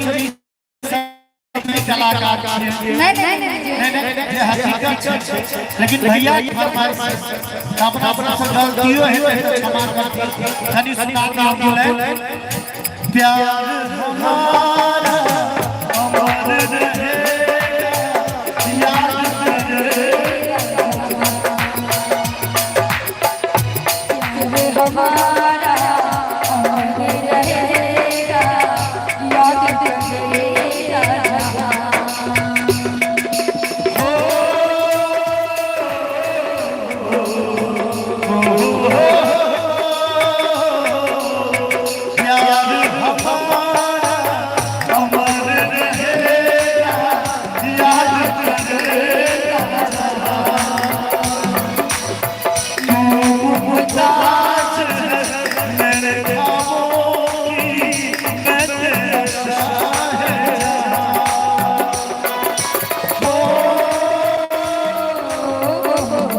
छै कलाकार छियै। नहीं नहीं नहीं। नहीं नहीं, जे हकीकत छै, लेकिन भैया के फरमाइश अपना अपना से गलतियों है तो क्षमा कर, तनी सुना दियो बोले प्यार हमारा अमर रहेगा याद करेगा। प्यार हमारा अमर रहेगा याद करेगा जहां। प्यार हमारा अमर रहेगा याद करेगा तू मुमताज है मेरे ख्वाबों की, मैं तेरा शाहजहां। हो, हो, हो।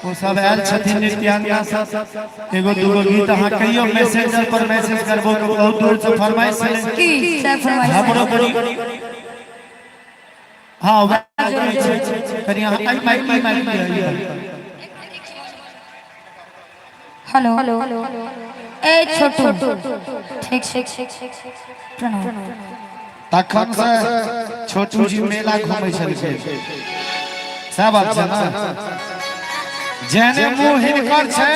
ओ सब आयल छथिन नृत्यांगना सब, एगो दूगो गीत अहाँ कहियो मैसेंजर पर मैसेज करबो तो बहुत दूर से फरमाइश छलै। की से फरमाइश? हमरो कनी, हाँ, वएह कहै छै, कनी अहाँ एहि माइक, ई माइक लिअ, लिअ। हेलो ए छोटू, ठीक छै, प्रणाम। तखन से छोटू जी मेला घूमै छलखिन, सएह बात छै ने? जेहने मुँह हिनकर छै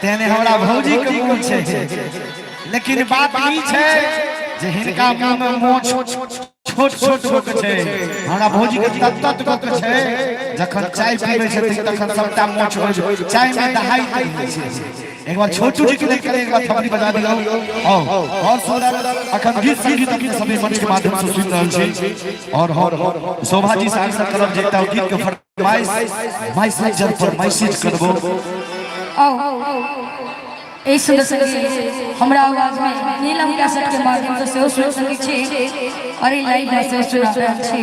तेहने हमरा भौजी के मुँह छै, लेकिन बात ई छै जे हिनका मुँह में मोछ छोट छोट गो के छै, हमरा भौजी के तत तत गो के छै। जखन चाय पीबै छथिन तखन सबटा मोछ हो चाय में दहाइत रहै छै। एक बार छोटू जी के लेकर एक बार थपड़ी बजा दियौ। आओ, और सुंदर अखन गीत संगीत अपने सभी मंच के माध्यम से सुनि रहल छी और हम शोभा जी से आग्रह करब जे एकटा गीत के फरमाइश मैसेंजर पर मैसेज करबो। आओ, एहि सुंदर संगीत हमरा आवाज में नीलम कैसेट के माध्यम से सेहो सुनि सकै छी और ई लाइव में सेहो सुना रहल छी।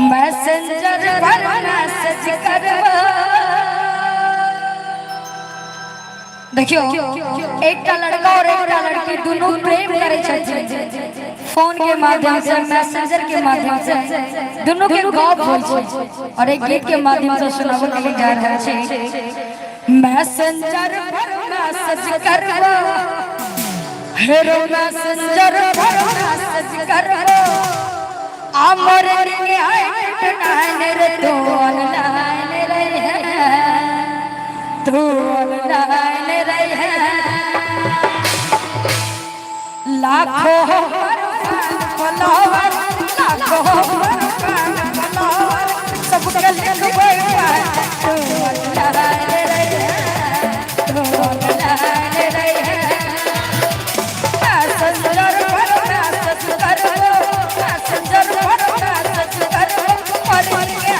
मैसेंजर पर मैसेज करबो। देखियो, एकटा लड़का और एकटा लड़की दुनू प्रेम करै छथिन। फोन के माध्यम से, मैसेंजर के माध्यम से दुनू के गप होइ छै और एक गीत के माध्यम से सुनाबऽ के लिए जा रहल छी। मैसेंजर पर मैसेज करबो हेरो, मैसेंजर पर मैसेज करबो, अमर के नाइन रे, तू ऑनलाइन रहे, तू ऑनलाइन रहे। लाखों फॉलोवर, लाखों फॉलोवर, सबके लिखबै तू ऑनलाइन रहे, तू ऑनलाइन रहे। मैसेंजर पर मैसेज करबो, मैसेंजर पर मैसेज करबो, मर के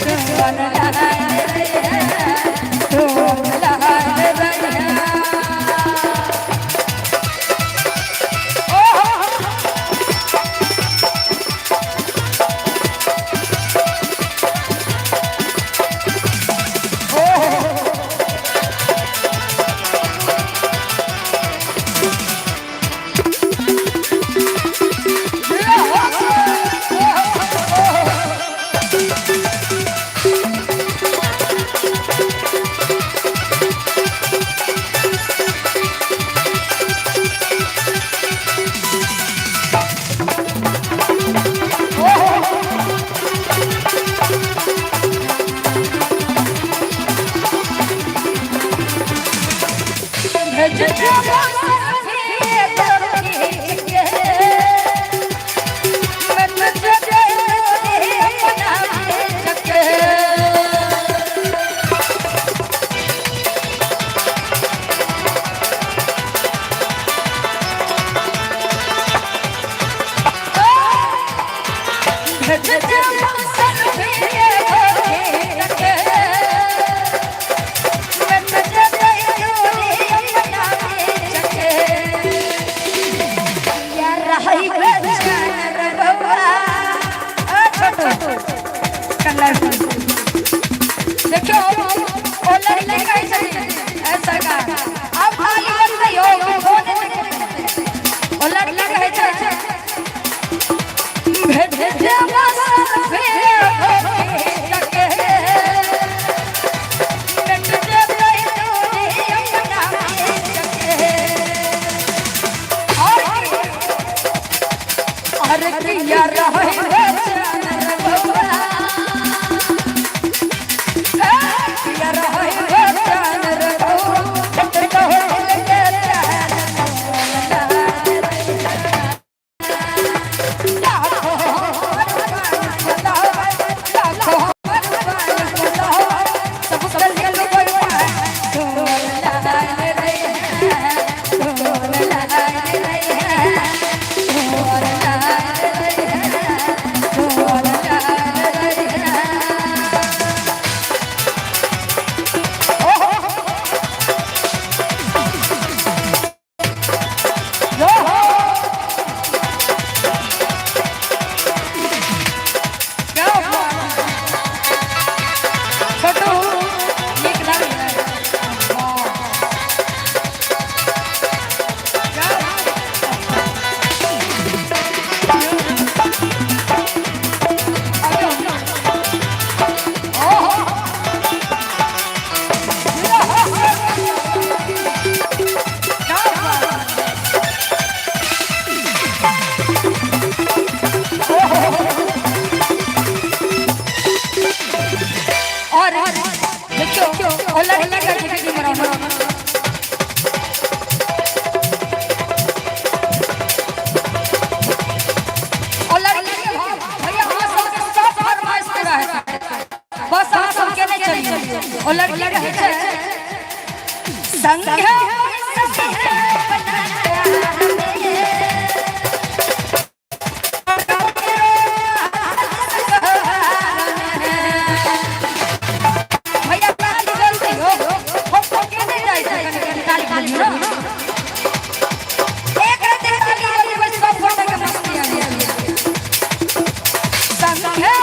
तू ऑनलाइन रहे, तू ऑनलाइन रहे। ओहो। भेज अरे किया रहे बेचैन रे बउआ, हे, किया रहे बेचैन रे बउआ, टूटल हो दिल के चैन लाखों लाखों सब सब दिल बउआ ढोल लाल रे ढोल लाल रे ढोल लाल रे ढोल लाल रे। क्या छोटू नीक लागल। और देखियो ओ लड़की का जिंदगी मराना और लड़की के भाव भैया अहाँ सबके सब फरमाइश पूरा है, बस अहाँ सबके नहीं चलिए। और लड़की कहै छै संग है संग है भैया ताली जल्दी हो हम के नहीं जाय छै कनी कनी ताली खाली हो एक रात ताली जल्दी बस सब फोटो के मस्ती आ गई। संग है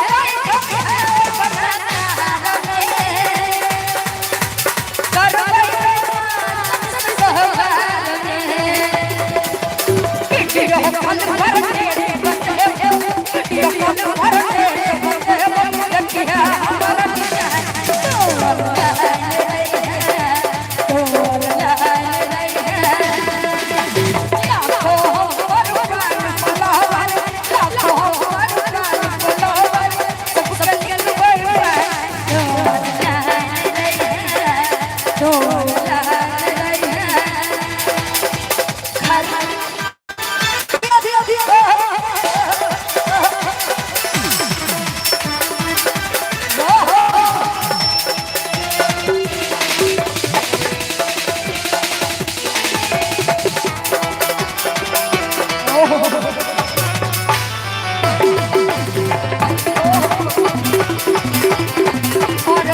और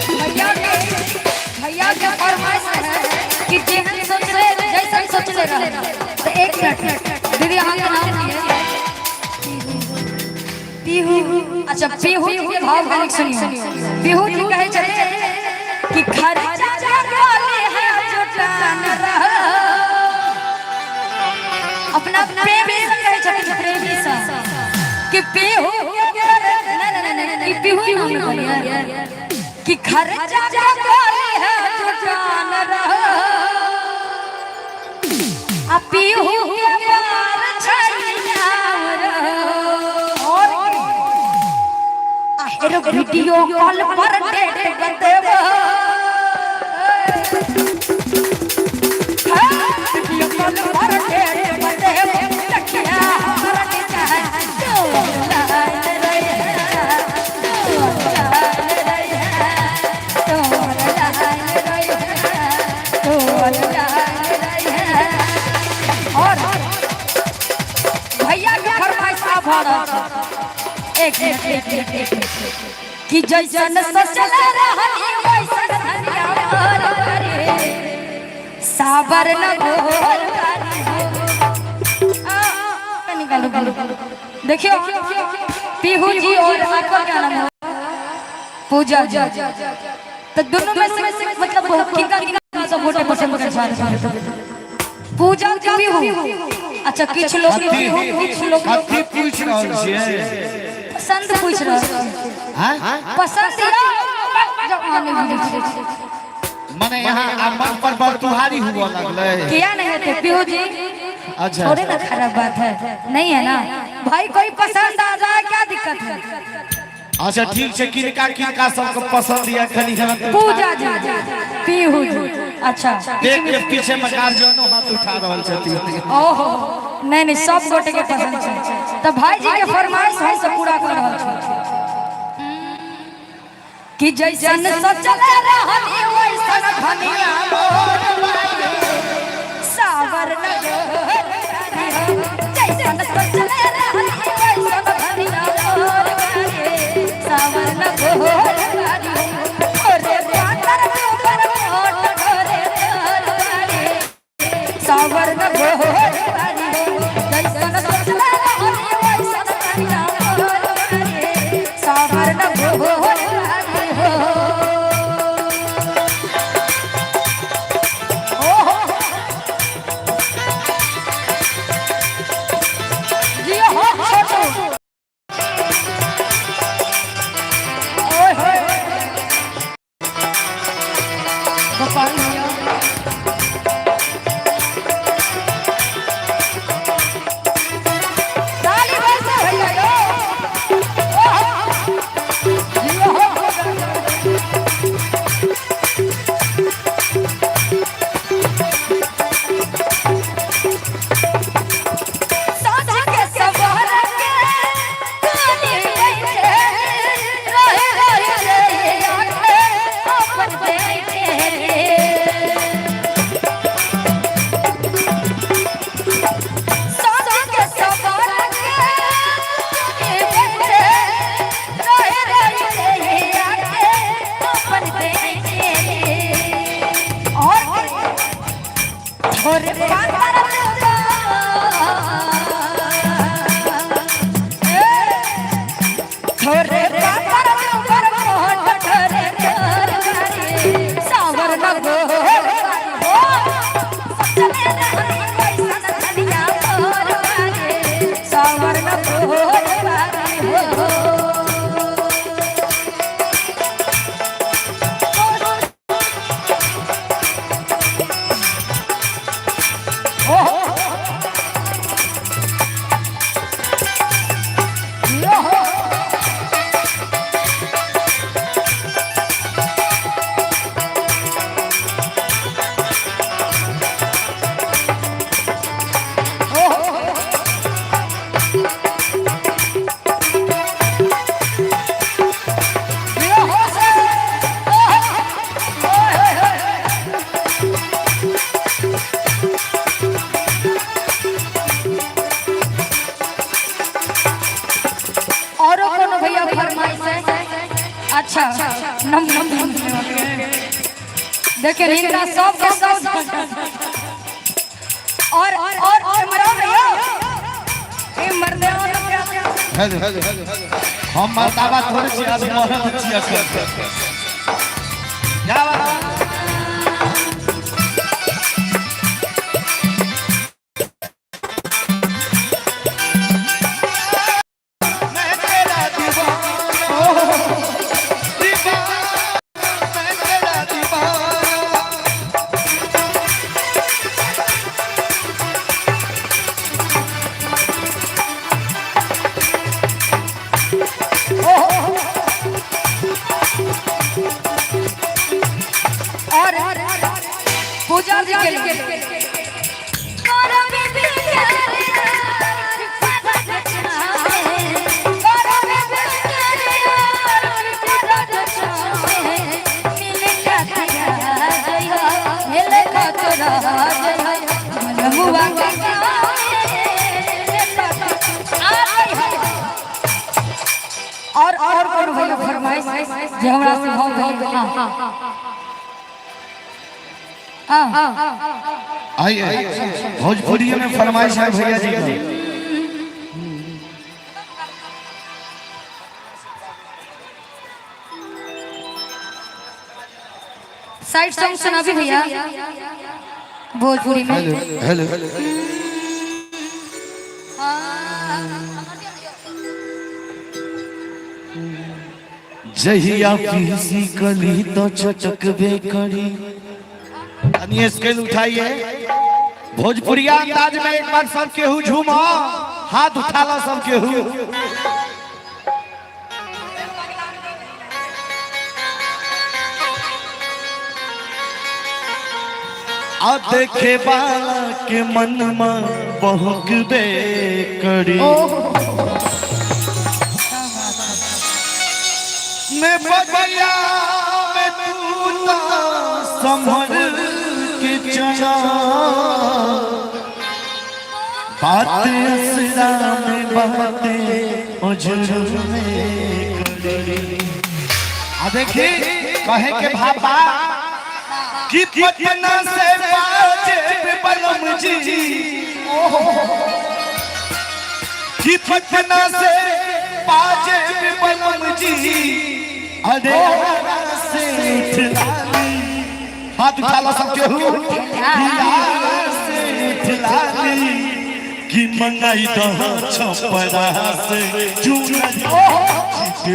भैया के भैया के फरमाइश है कि जेहन सोचले जैसन सोचले रहे। तो एक मिनट दीदी, अहाँ के नाम की है? पीहू। अच्छा पीहू जी के भाव कनिक सुनियो। पीहू जी कहे छथिन कि खर्चा वाले है जुटान रह, अपना प्रेमी से कहे छथिन, प्रेमी से कि पीहू नहीं नहीं नहीं नहीं पीहू ही नाम बोलिए कि खर्चा वाले है जुटान रह, आ पीहू के पार छैया रह। और आहेर वीडियो कॉल पर डेट बतेबो, वीडियो कॉल पर डेट बतेबो, लखिया हमरा के चाहे डोल लाल रे डोल लाल रे डोल लाल रे डोल लाल रे। और भैया के फरमाइश आ भऽ रहल छै। एक मिनट एक मिनट एक मिनट कि जैसन सोचल रहनी वैसन धनिया मोर करे, साबर न घोर करी हो। आ, निकालो निकालो। देखियो पीहू जी और आपका क्या नाम है? पूजा जी। तो दोनों में से मतलब किनका किनका सब वोट पसंद कर छात्र? पूजा जी पीहू। अच्छा किछु लोग पीहू किछु लोग कथी पूछि रहल छियै? पसंद पूछ रहल छी। हैं? पसंद या जब आने बुझै छी। मने यहाँ आ मन पर बरतुहारी हुआ लगलै। किया नहीं हेतै पीहू जी? अच्छा। थोड़े ना खराब बात है, नहीं है ना भाई? कोई पसंद आ जाए क्या दिक्कत है? अच्छा ठीक छै, किनका किनका सबके पसंद या कनी हम पूजा जी, पीहू जी, अच्छा। देख के पीछे में गार्जियनो हाथ उठा रहल छथिन। ओहो, नहीं नहीं, सब गोटे के पसंद छै। तो भाई जी के फरमाइश हम सब पूरा कर रहल छी कि जैसन सचल रहनी वैसन धनिया मोर बाटे, सावर नगर जैसन सचल रहनी वैसन धनिया मोर बाटे, सावर नगर ओरे पातर ऊपर मोट ढोरे तोर बाटे, सावर नगर जैसन सचल रहनी वैसन धनिया मोर बाटे, सावर नगर हो। जी हो छोटू। ओए होए। गोपाल भैया। ताली बजाओ भैया यो। ओहो। जी हो। साँझ के सवार के कानी बैठे रहे रहे रे आंखें अपन बैठे रे। साँझ के सवार के कानी बैठे रहे रहे रे आंखें अपन बैठे रे। और थोड़े पातर थोड़े पातर ऊपर मोट ढरे तोर बारे, सावर नगो हो सचले रहनी वैसन धनिया तोर बारे, सावर नगो बारे हो। औरो कोनो भैया फरमाइश है? अच्छा, नम नम नम। देखिए हिंदा सब के सब और मरो भैया, ए मरने वाला क्या? हेलो, हम मर्दाबा थोड़े छी, अभी मरल छी अखन। क्या बात है? मैं तेरा दीवाना, दीवाना, मैं तेरा दीवाना। और पूजा जी के लिए और कौन भैया फरमाइश जे हमरा से भाव भइल? हाँ हाँ। आइए, भोजपुरी में फरमाइश है भैया जी की। साइड सॉन्ग सुना भी भैया भोजपुरी में। हेलो। जहिया पीसी कली तो चटकबे करी। तनिए स्केल उठाइए। भोजपुरिया अंदाज में एक बार सब केहू झूमा, हाथ उठाला सब केहू। आ देखे वाला के मन में बहकबे करी। मैं बगिया में तू ता संभल के चला, बात असरा में बातें उजर में करी। आ देखी कहे के भापा कि पटना से बाजे बलम जी, कि पटना से बाजे बलम जी, अरे से उठलाली, हाथ उठा लो सब केहू, से उठलाली कि मंगाई दह छपरा से चूना चिटवाली, कि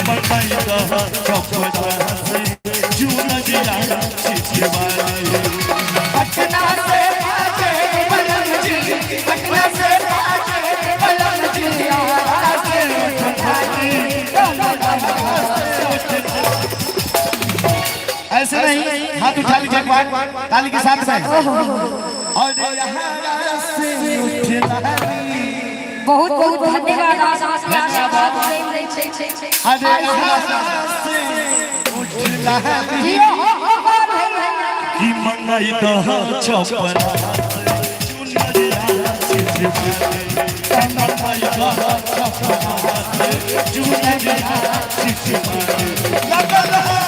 मंगाई दह छपरा से चूना चिटवाली। पटना से बाजे बलम जी, पटना से बाजे बलम जी, से उठलाली। ऐसे नहीं, हाथ उठा लीजिए एक बार ताली के साथ में। और यहाँ से उठलाली, बहुत बहुत धन्यवाद, आशीर्वाद प्रेम दै छै। अरे यहाँ से उठलाली जियो हो हो भाई। कि मंगाई दह छपरा चुनरिया चिचवाले, मंगाई दह छपरा से चुनरिया चिचवाले। लगल रहा।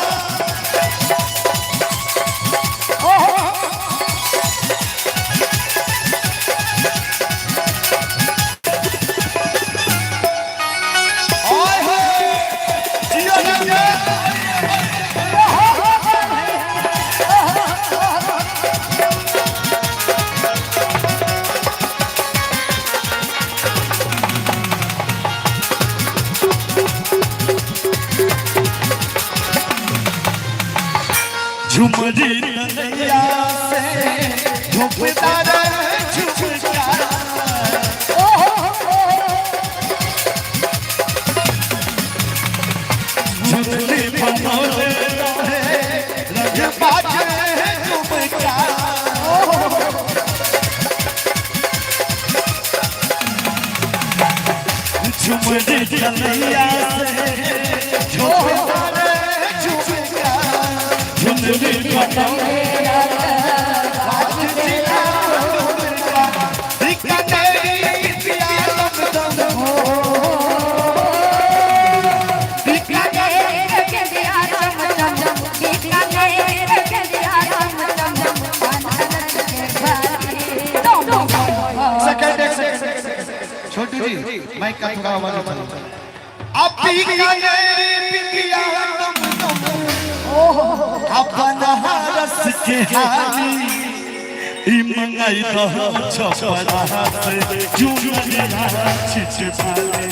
ओए होए, जियो जियो। झुमरी नैया से झुमदार झुमका, झुमरी बनौले रहे रंग बाजे झुमका, झुमरी नैया से झुमदार झुमका, झुमरी बनौले सेकंड, एक सेकंड, छोटू जी माइक का थोड़ा आवाज उठाओ। अब बीकानेर बिंदिया तुम तुम अपन हरस के हारी, ई मंगाई दह छपरा से चुनरिया छिछवाले,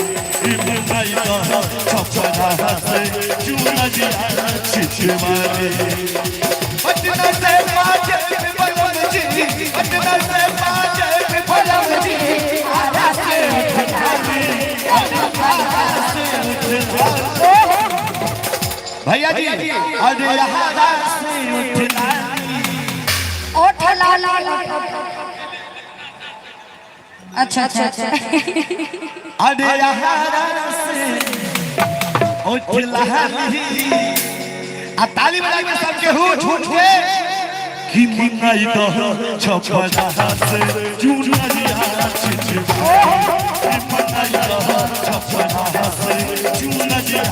ई मंगाई दह छपरा से चुनरिया छिछवाले। पटना से बाजे बलम जी, पटना से बाजे बलम जी, आरा से उठलाली, भैया जी, अरे यहाँ से उठलाली। ओठ लाल। अच्छा अच्छा अच्छा। अरे यहाँ से उठलाली। आ ताली बजा के सबके हु झूठ के कि मंगाई दह छपरा से चुनरिया छिछवाले, कि मंगाई दह छपरा से चुनरिया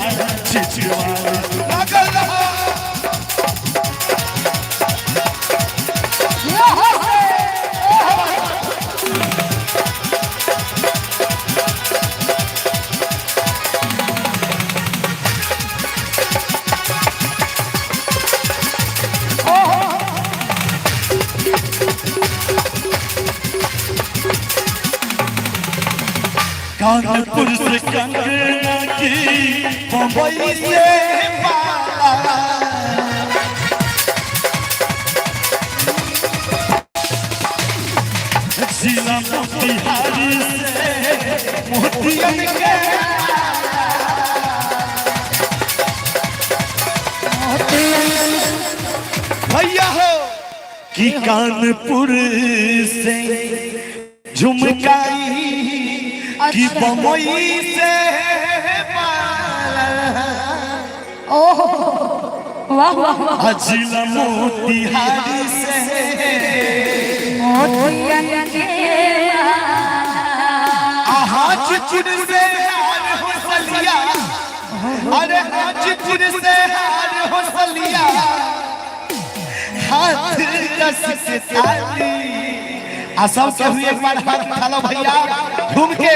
छिछवाले। लागल रहा। कानपुर से कंगना की, बम्बई से बाला। जिला मोतिहारी से मोतियन के। भैया हो कि कानपुर से झुमकाई कि बम्बई से ओहो, वाह वाह वाह। जिला मोतिहारी से मोतियन के हाजीपुर से हार हो सलिया, अरे हाजीपुर से हार हो सलिया, हाथ रस के ताली। आ सब कभी एक बार हाथ उठा लो भैया घूम के।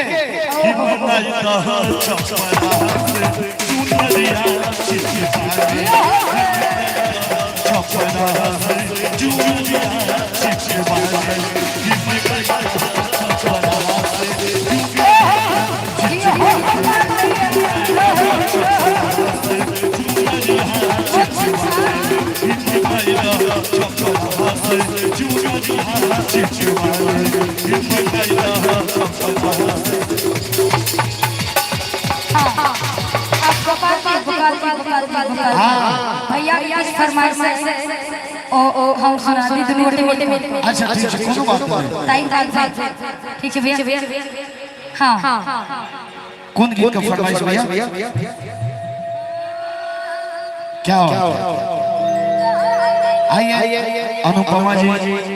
आप गोपाल जी, गोपाल जी, गोपाल जी, गोपाल जी। भैया की कुछ फरमाइश है, ओ ओ हम सुना दी दुनू गोटे मिल। अच्छा ठीक है, कोनो बात नहीं। टाइम टाइम टाइम, ठीक है भैया। हाँ, कौन गीत का फरमाइश भैया? क्या हुआ? आइए अनुपमा जी,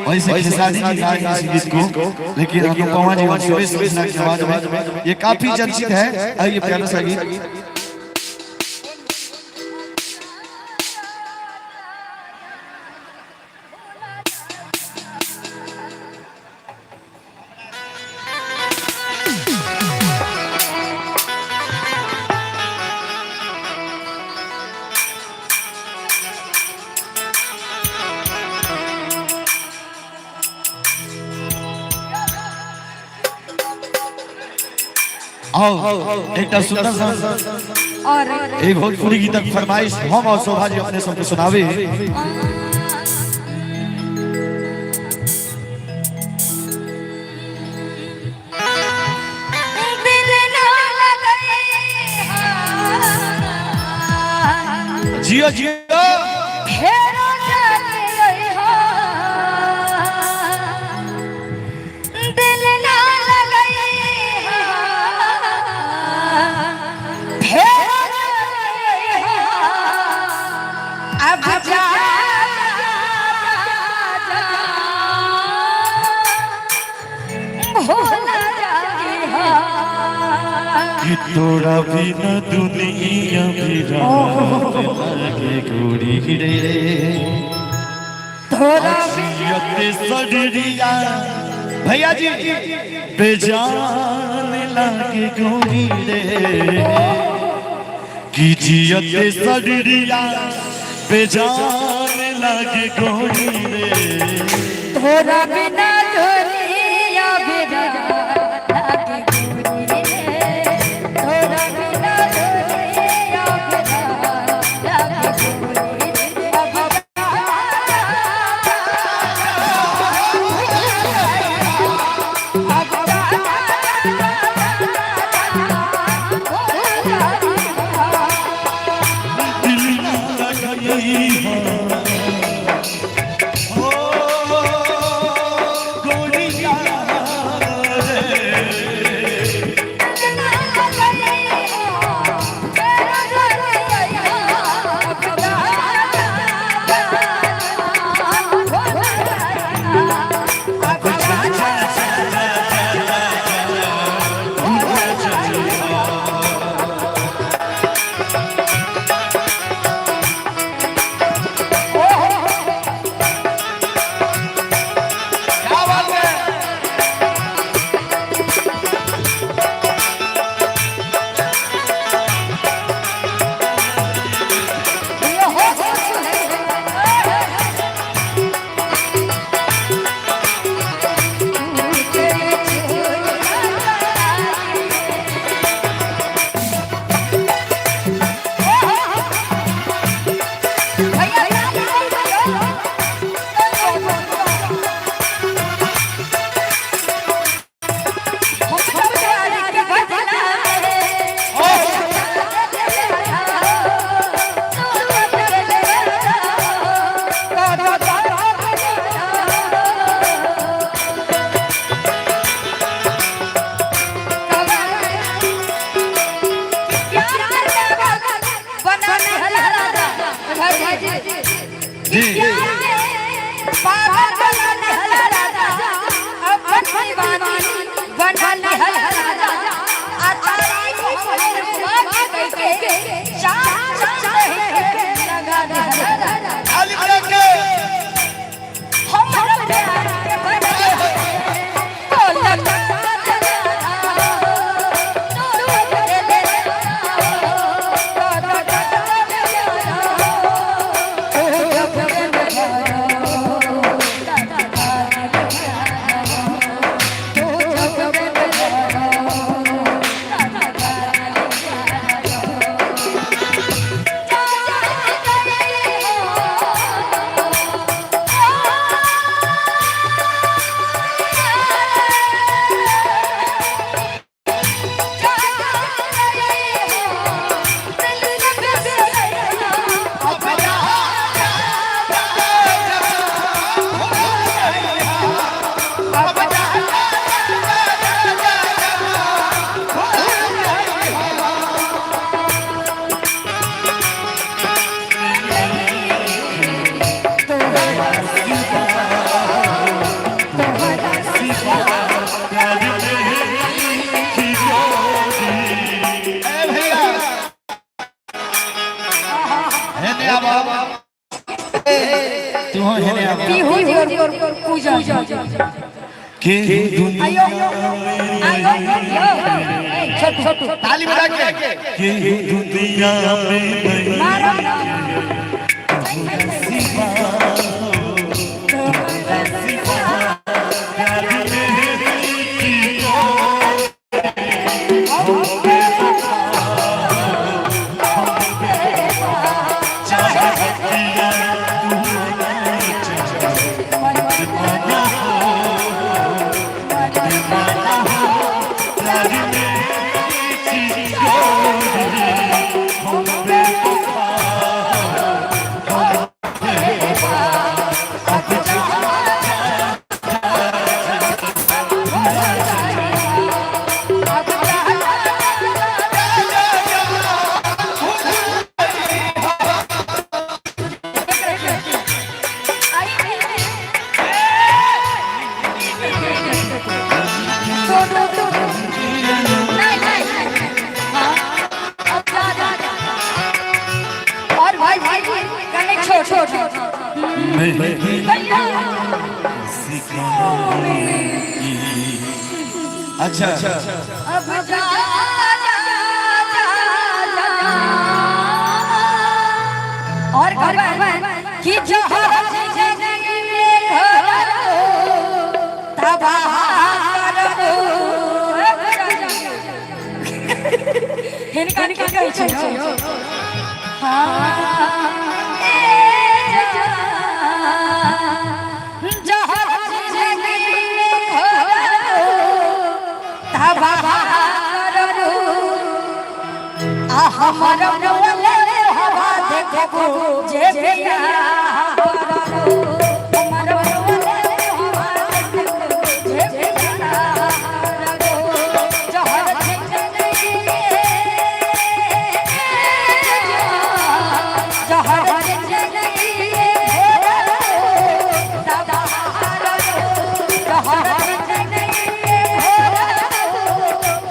वैसे खेसारी जी गाए इस गीत को, लेकिन अनुपमा जी और सुरेश मिश्रा की आवाज में ये काफी चर्चित है। आइए प्यारा सा गीत। आओ एकटा सुंदर सा और एक भोजपुरी गीतक फरमाइश हम और शोभा जी अपने सबके सुनावे। दिल ना लगे। जियो जियो। फेरो जाने हो, दिल ना लगे, फेरो जाने हो, अब जा जा, भूल जाए हो। कि तोरा बिना दुनिया भी रात लागे गोरी रे, तोरा सरिया भैया जी बेजान लागे गोरी रे, कि जियत सरिया बेजान लागे गोरी रे। तोरा बिना दुनिया बिना लागे गोरी रे, तोरा बिना दुनिया बिना लागे गोरी रे। अब जा, अब जा, दिल ना लगई हो, कि प्यार के पागल बना लिहल राजा, अपन दीवानी बना लिहल राजा, आ तारीफ हमर रुआ के कह के चार चांद लगा दिहल राजा। ताली बजा के। हमरा प्यार के बदले बोलक ए भैया, हेने आवा, तू हो हेने आवा। पीहू जी और पूजा। के दुनिया आयो आयो यो, ए छोटू छोटू। ताली बजा के। के दुनिया में नहीं मारो। और भाई भाई कने छोड़ छोड़। नहीं भैया। अच्छा। अब जा जा जा जा। और खबर कि जहां जिंदगी में घर तबाह कर दो। हिनका की कहै छै? हाँ, ए जहां जिंदगी में घर तबाह कर दो, आ हमर मोले हवा देखबो जे बियाह करबो, हमर मोले हवा देखबो जे बियाह करबो, जहर जिंदगी में, जहर जिंदगी में तबाह करबो, जहर जिंदगी में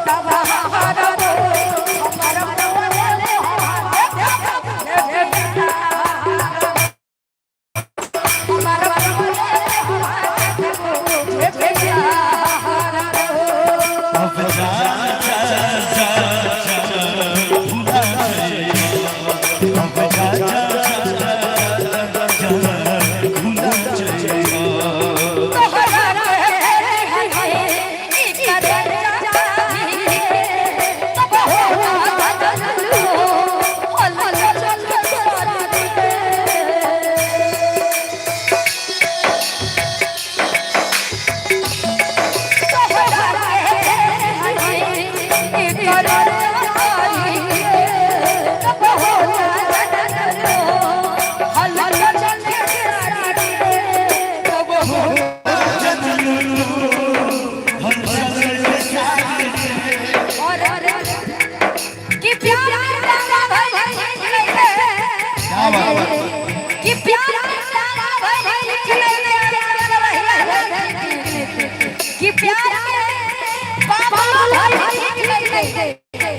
तबाह करबो, हमर मोले हवा देखबो जे बियाह अब जा जा जा जा भुला जाइए, अब जा जा जा जा भुला जाइए। कि प्यार क्या बात है? कि प्यार।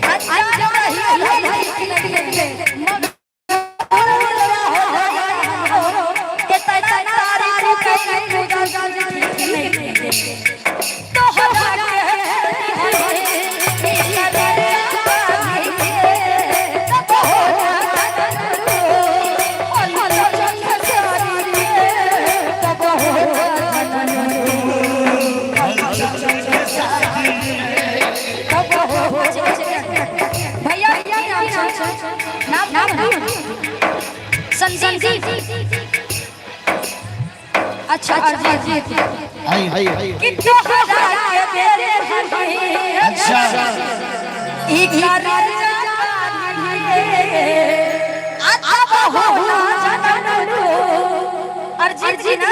अनजान रही ठीक नहीं मगर के तारी कई पूजा ठीक नहीं तो भैया नाम नाम संदीप। अच्छा अरिजीत। आई आई। कि तोहरा के दे। अच्छा। ई अरिजीत जी ना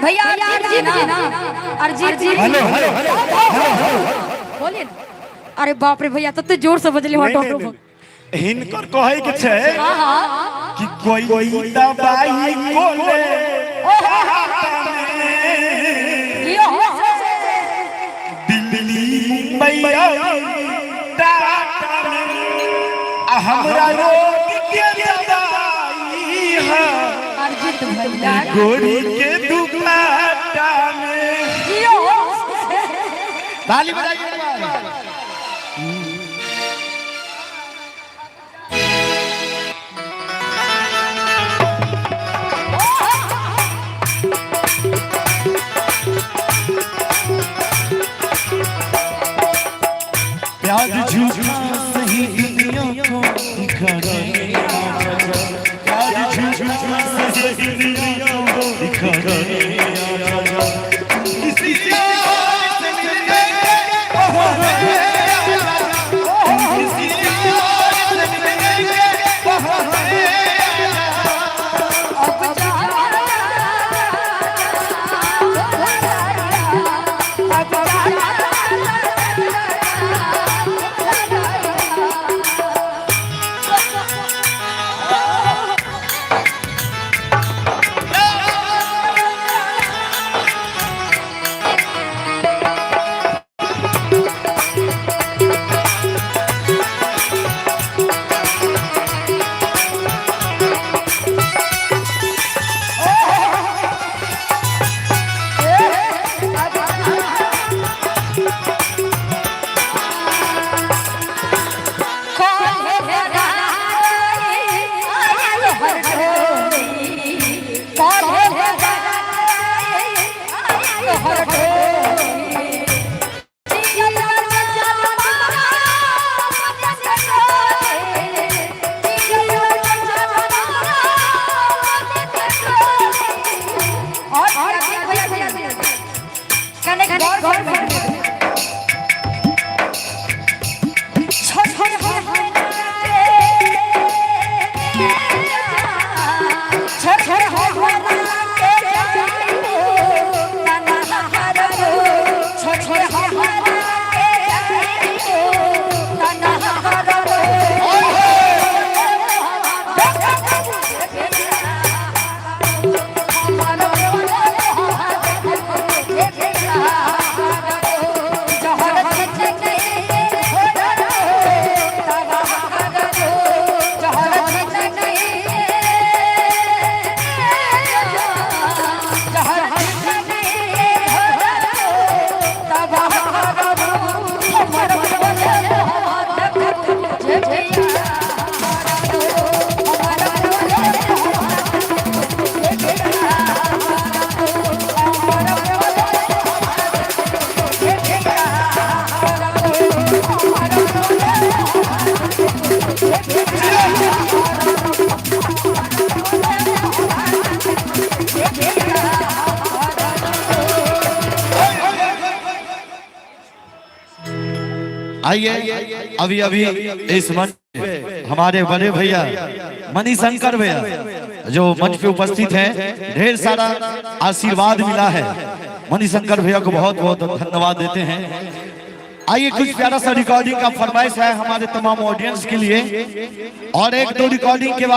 भैया, अरिजीत जी ना, Arijit ji. Hello hello hello. बोलिए ना। अरे बाप रे भैया, तब तो जोर से बजले। नहीं, हटो। नहीं, नहीं। हिनकर कहै के छै हाँ हाँ कि कोई दवाई कोले यो। दिल्ली, मुंबई, टाटा में आ हमरा रोग के दवाई है अरिजीत भैया। गोरी के दुपट्टा में। यो। ताली बजाइए एक बार। प्यार झूठा सही दुनिया को दिखा दे, प्यार झूठा सही दुनिया को दिखा दे, किसी और से मिलके किसी और से मिलके। अब जा अब जा। आइए, अभी अभी इस मंच पे हमारे बड़े भैया मणिशंकर भैया जो मंच पे उपस्थित हैं, ढेर सारा आशीर्वाद मिला है। मणिशंकर भैया को बहुत बहुत धन्यवाद देते हैं। आइए, कुछ प्यारा सा रिकॉर्डिंग का फरमाइश है हमारे तमाम ऑडियंस के लिए और एक दो रिकॉर्डिंग के बाद।